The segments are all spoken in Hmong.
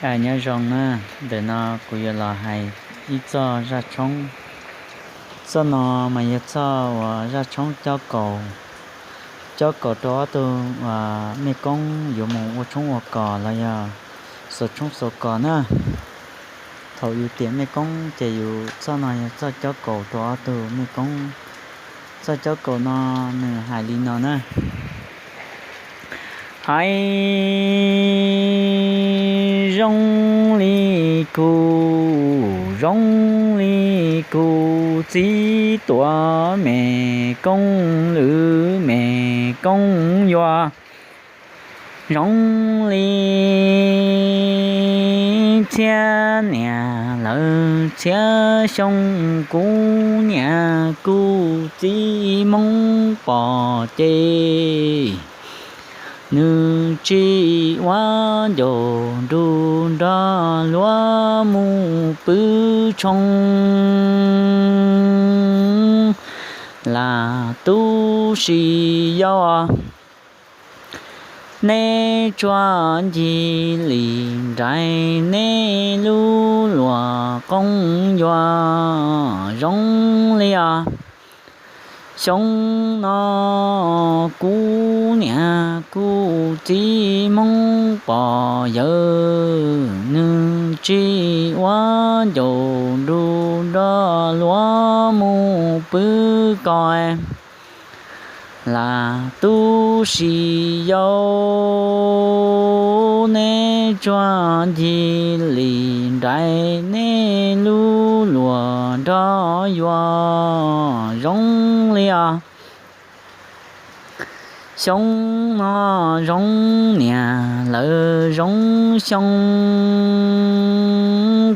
Aw, nyob zoo na, ntawm no kuv yuav los hais ib txoj zaj tshoob. Txoj no mas yog txoj uas zaj tshoob cob kaus, cob kaus rau ob tug mej koob yuav mus ua tshoob ua kos los yog xuas tshoob xuas kos na. Thaum yus tiam mej koob ces yus, txoj no yog txoj cob kaus rau ob tug mej koob. Txoj cob kaus no nws hais li no na. Hais zoo li kuv, zoo li kuv txiv tuam mej koob lwm mej koob yuav, zoo li txhiab niam lawm txhiab xyoo kuv niam kuv txiv hmoob pom ces nws tsis ua ncaus nrug nrog luag mus pw tshoob. Lam tu si yau, neb tsuas ncig li nraim, neb lub luag qoob yuav zoo li os. Xyoo no kuv niam kuv txiv hmoob pom yawg, nws tsis ua ncaus nrug nrog luag mus pw kos. Lam tu si yau, neb tsuas ncig li nraim, neb lub luag nrog yuav zoo li os. Xyoo no zoo niam lawm zoo xyoo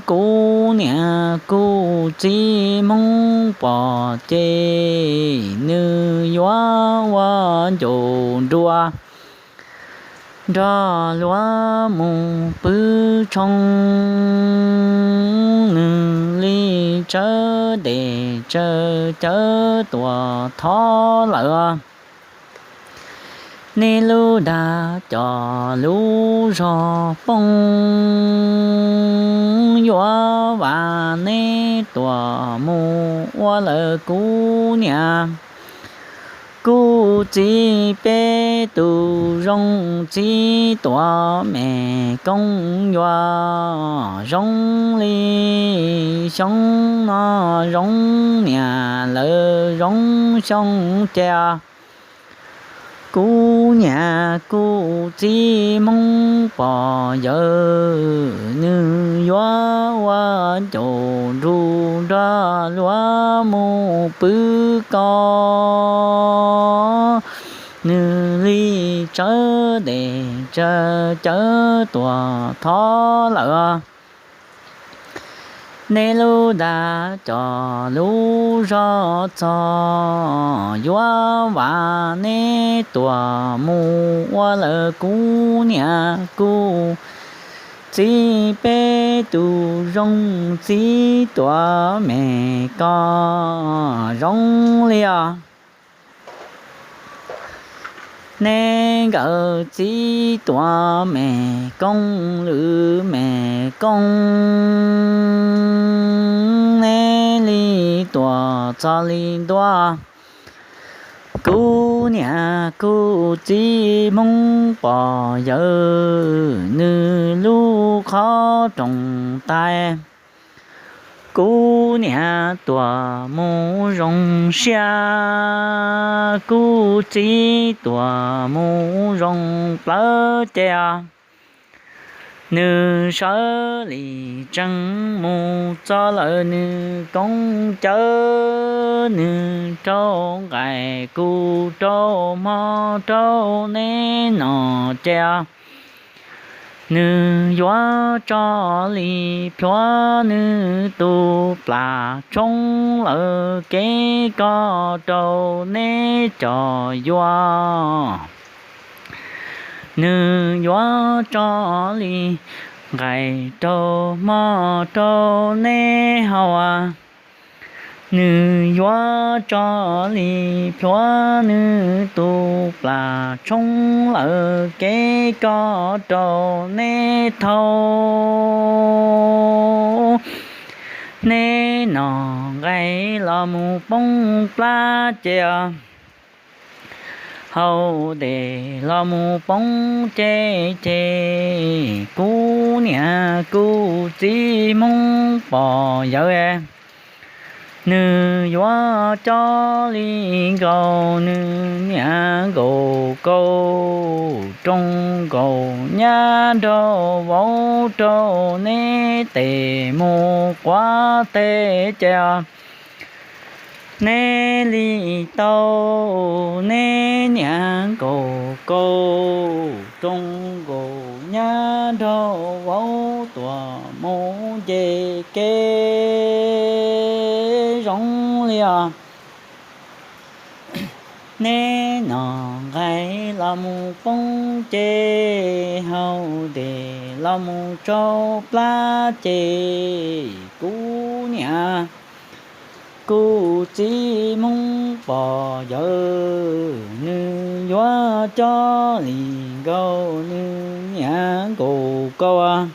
kuv niam kuv txiv hmoob pom ces nws yuav ua ncaus nrug nrog luag mus pw tshoob. Nws li tsawv dej tsawv cawv tuam thov lawm. Nej lub dag cov lub zog poob, yuav vam neb tuam mus ua lawm kuv niam kuv txiv peb tus zoo, txiv tuam mej koob yuav zoo li xyoo no zoo niam lawm zoo xyoo ces kuv niam kuv txiv hmoob pom yawg, nws yuav ua ncaus nrug nrog luag mus pw kos. Nws li tsawv dej tsawv cawv tuam thov lawm. Nej lub dag cov lub zog txog, yuav vam neb tuam mus ua lawm kuv niam kuv txiv peb tus zoo, txiv tuam mej koob zoo li os. Neb nkawd txiv tuam mej koob lwm mej koob, neb li tuam txog li ntua. Kuv niam kuv txiv hmoob pom yawg, nws lub qhov rooj tais. Kuv niam tuam mus zoo siab, kuv txiv tuam mus zoo plawv ces nws sawv li tsees mus txog lawm nws koob cawv, nws rau nqaij kuv rau hmo rau neb no ces nws yuav tso li plhuav nws tus plas tshoob lawm kev koj rau neb cov yuav. Nws yuav tso li nqaij rau hmo rau neb haus. Nws yuav tso li plhuav nws tus plas tshoob lawm kev ko rau neb thauj. Neb nom nqaij los mus poob plab ces hau tes los mus poob ces ces kuv niam kuv txiv Hmoob pog yawg nws yuav coj li nkaus nws niam nkaus kaus rooj nkaus nyab nraug vauv rau neb tes mus quav teb ces neb li tau neb niam nkaus kaus rooj nkaus nyab nraug vauv tuam mus nce kev zoo li os. Neb nom nqaij los mus poob ces hau tes los mus tsau plab ces kuv niam kuv txiv Hmoob pog yawg nws yuav coj li nkaus nws niam nkaus kaus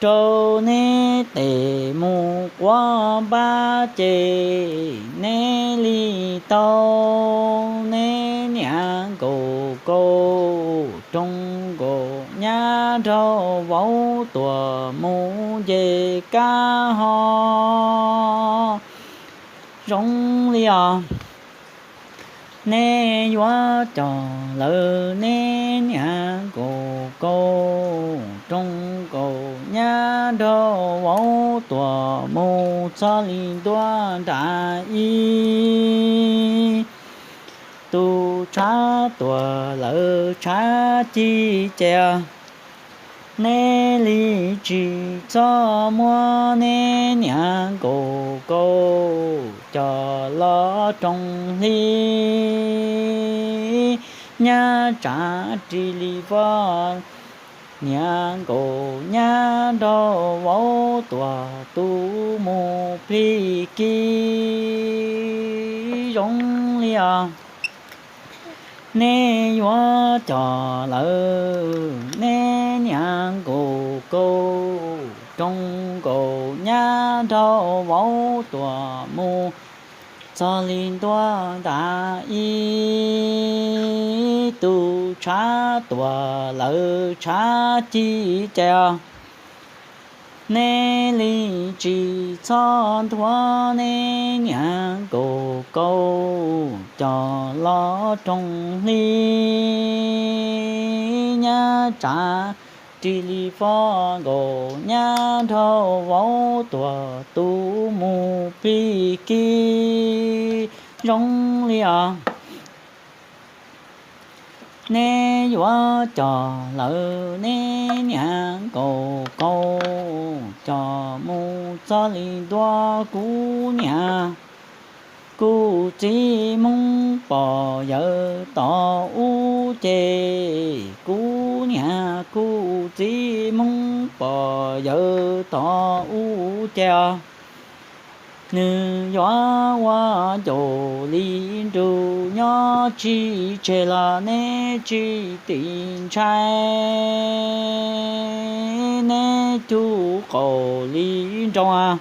rau neb tes mus quav npab ces neb li tau neb niam nkaus kaus rooj nkaus nyab nraug vauv tuam mus nce kab ho zoo li os. Neb yuav coj lawm neb niam nkaus kaus rooj nkaus nyab nraug vauv tuam mus txog li ntua nram ib tus tshav tuam lawv tshav ci ces neb li tsis txhob muab neb niam nkaus kaus coj los roos hli nyab tsav ris li voj niam nkaus nyab nraug vauv tuam tu mus plig kib zoo li os. Neb yuav coj lawm neb niam nkaus kaus rooj nkaus nyab nraug vauv tuam mus txog li ntua nram ib tus tshav tuam lawv tshav ci ces neb li tsis txhob nthuav neb niam nkaus kaus coj los roos hli nyab tsav ris li voj nkaus nyab nraug vauv tuam tu mus plig kib zoo li os. Neb yuav coj lawm neb niam nkaus kaus coj mus txog li ntua kuv niam kuv txiv Hmoob pog yawg tom ub ces kuv niam kuv txiv Hmoob pog yawg tom ub ces nws yuav ua ncaus li nrug nyob tsis tseg los neb tsis tim ntshai neb cub qaus li nroo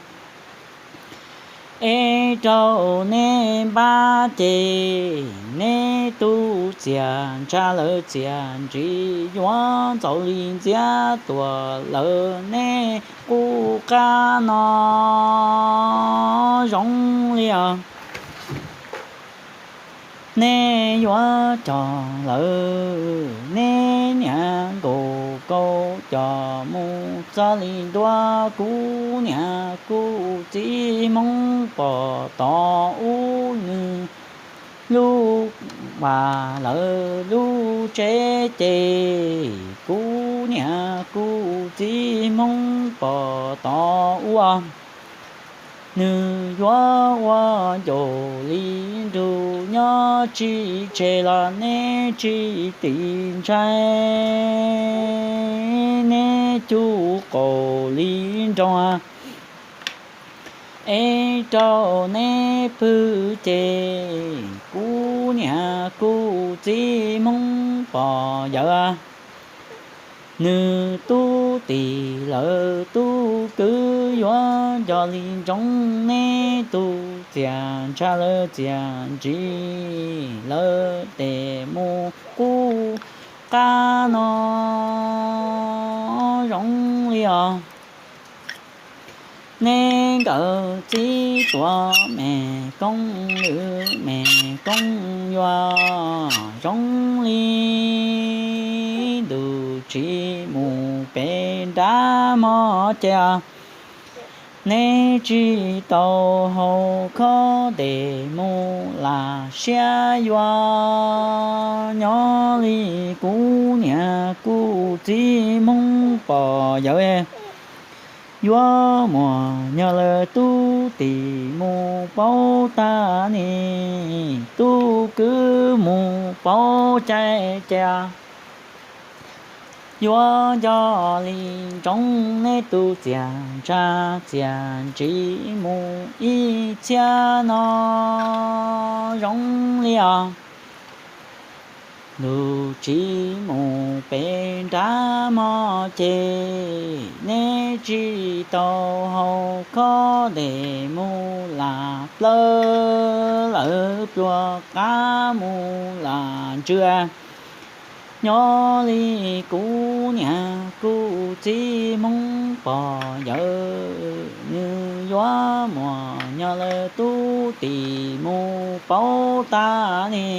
es rau neb npab ces neb tus txiaj ntsha lawv txiaj ntsim yuav ntxaus li ntxiab tuam lawv neb qub qab no zoo li os. Neb yuav coj lawm neb niam nkaus kaus coj mus txog li ntua kuv niam kuv txiv Hmoob pog tom ub nws lub pas lawv lub tsev ces kuv niam kuv txiv Hmoob pog tom ub nws yuav ua ncaus li nrug nyob tsis tseg los neb tsis tim ntshai neb cub qaus li nroo es rau neb pw ces kuv niam kuv txiv Hmoob pog yawg, nws tub tij lawv tub kwv yuav nco li ntsoov neb tus txiaj ntsha lawv txiaj ntsig lawv tes mus qub qab no zoo li os. Neb nkawm txiv tuam me koob lwm me koob yuav zoo li ntuj tsis mus pem nrab mog ces neb tsis tau haus khob dej mus lam siab yuav nyob li kuv niam kuv txiv Hmoob pog yawg yuav muaj nyob lawv tub tij mus pauv tag ni, tub kwv mus pauv cai ces yuav nco li ntsoov neb tus txiaj ntsha txiaj ntsig mus ib txhia no zoo li os. Ntuj tsis mus pem nrab mog ces neb tsis tau haus khob dej mus lam plawv lawv pluas qab mus lam ntsws nyob li kuv niam kuv txiv Hmoob pog yawg, nws yuav muaj nyob lawv tub tij mus pauv tag li,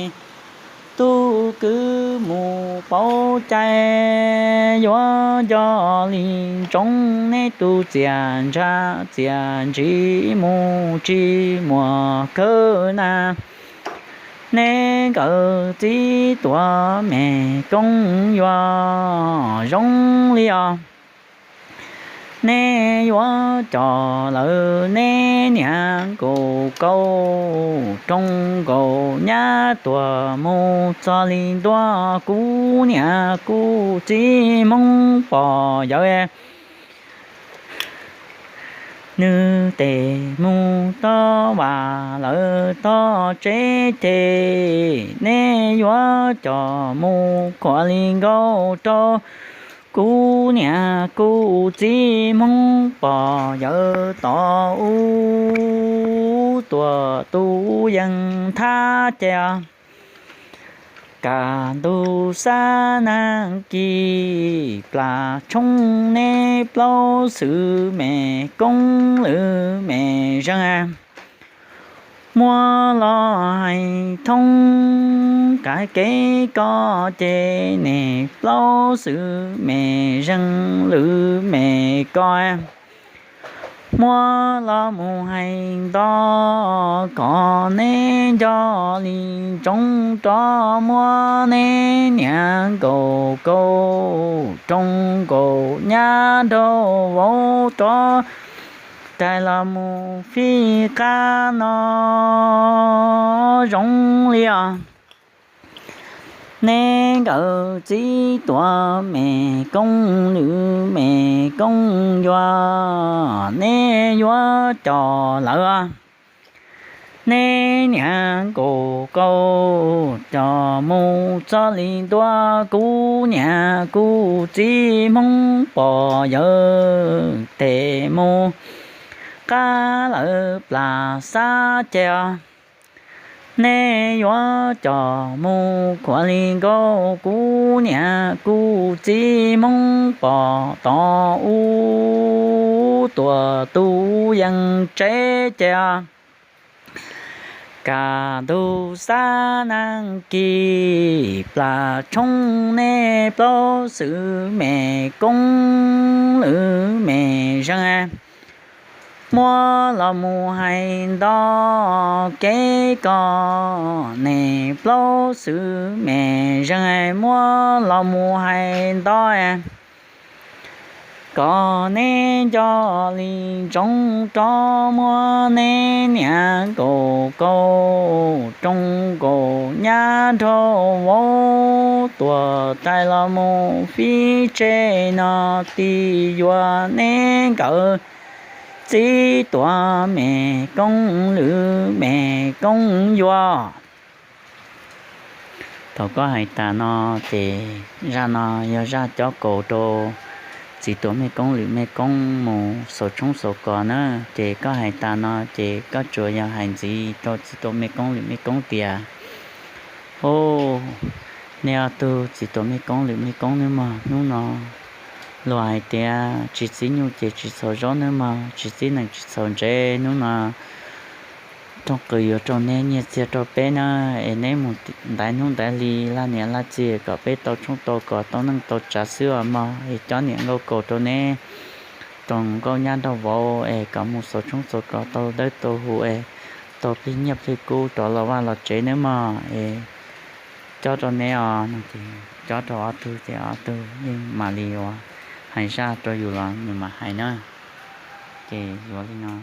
tub kwv mus pauv cai, yuav nco li ntsoov neb tus txiaj ntsha txiaj ntsig mus tsis muaj khawb na. Neb nkawm txiv tuam me koob yuav zoo li os. Neb yuav coj lawv neb niam nkaus kaus rooj nkaus nyab tuaj mus txog li ntua kuv niam kuv txiv Hmoob pog yawg, nws tes mus tod vas lawv tod tsev ces neb yuav coj mus khuam li nkaus rau kuv niam kuv txiv Hmoob pog yawg tod ub tuam tus yees thab ces kaj ntug xab nees kis plas tshoob neb plaub xwm me koob lwm me zeeg, muab los hais thoob kav kev ko ces neb plaub xwm me zeeg lwm me ko, muab los mus hais nto kom neb nco li ntsoov rov muab neb niam nkaus kaus rooj nkaus nyab nraug vauv rov rais los mus fij qab no zoo li os. Neb nkawm txiv tuam me koob lwm me koob yuav, neb yuav coj lawv neb niam nkaus kaus coj mus txog li ntua kuv niam kuv txiv Hmoob pog yawg tes mus qab lawv plas xab ces neb yuav coj mus khuam li nkaus kuv niam kuv txiv Hmoob pog tod ub tuam tus yees tsev ces kaj ntug xab nees kis plas tshoob neb plaub xwm me koob lwm me zeeg, muab los mus hais nto kev ko neb plaub xwm me zeeg, muab los mus hais nto kom neb nco li ntsoov rov muab neb niam nkaus kaus rooj nkaus nyab nraug vauv tuam rais los mus fij tseg no tij yuav neb nkawm txiv tuam me koob lwm me koob yuav. Thaum koj hais tas no ces zaj no yog zaj cob kaus rau txiv tuam me koob lwm me koob mus xaus tshoob xaus kos na. Ces koj hais tas no ces koj tsuas yog hais ntxiv rau txiv tuam me koob lwm me koob tias, Au, nej ob tug txiv tuam me koob lwm me koob nawb mog, hnub no luag hais tias tsis txib nyuj ces tsis txhaus zaub nawb mog, tsis txib nees tsis txhaus ntsev. Hnub no rooj qws yuav rau neb, nyiaj txiag rau peb na, es neb mus ntaiv hnub ntaiv hli laj niam laj txiv kom peb tau tshoob tau kos tau neej tau tsav xwb os mog. Es cob niam nkauj kaus rau neb, rau nkauj nyab nraug vauv es kom mus xaus tshoob xaus kos tau dawb tau huv es tau pliag nyiaj pliag kub rov los vaj los tsev nawb mog. Es cob rau neb os no ces cob rau ob tug ces ob tug yeej mam li ua hais zaj rau yus los nws mam hais na. Ces yuav li no.